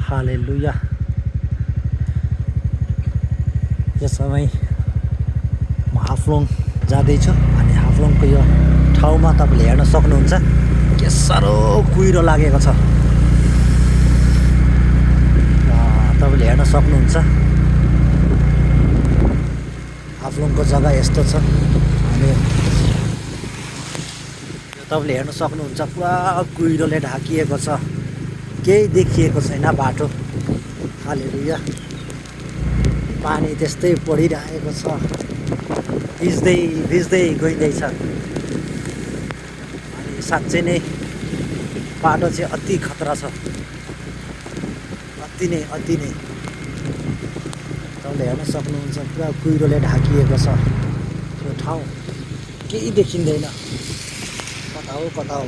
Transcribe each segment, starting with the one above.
हालेलुया। यस समय म हाफ्लोङ जाँदैछु अनि हाफ्लोङको यो ठाउँमा तपाईँले हेर्न सक्नुहुन्छ के साह्रो कुहिरो लागेको छ। तपाईँले हेर्न सक्नुहुन्छ हाफ्लोङको जग्गा यस्तो छ अनि तपाईँले हेर्न सक्नुहुन्छ पुरा कुहिरोले ढाकिएको छ, केही देखिएको छैन बाटो। हालेलुया। पानी त्यस्तै परिरहेको छ, भिज्दै भिज्दै गइँदैछ अनि साँच्चै नै बाटो चाहिँ अति खतरा छ, अति नै तपाईँले हेर्न सक्नुहुन्छ पुरा कुहिरोले ढाकिएको छ। यो ठाउँ केही देखिँदैन, कता हो कता हो।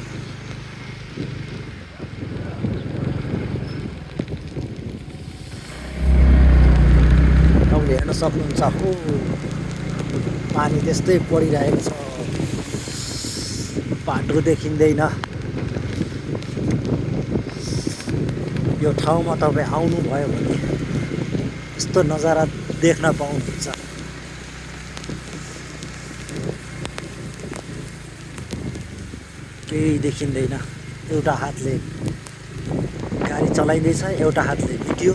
तपाईँले हेर्न सक्नुहुन्छ हो पानी त्यस्तै परिरहेको छ, बाटो देखिँदैन। यो ठाउँमा तपाईँ आउनुभयो भने यस्तो नजारा देख्न पाउनुहुन्छ। केही देखिँदैन, एउटा हातले गाडी चलाइँदैछ, एउटा हातले भिडियो।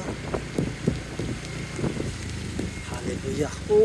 हालेलुया। ओ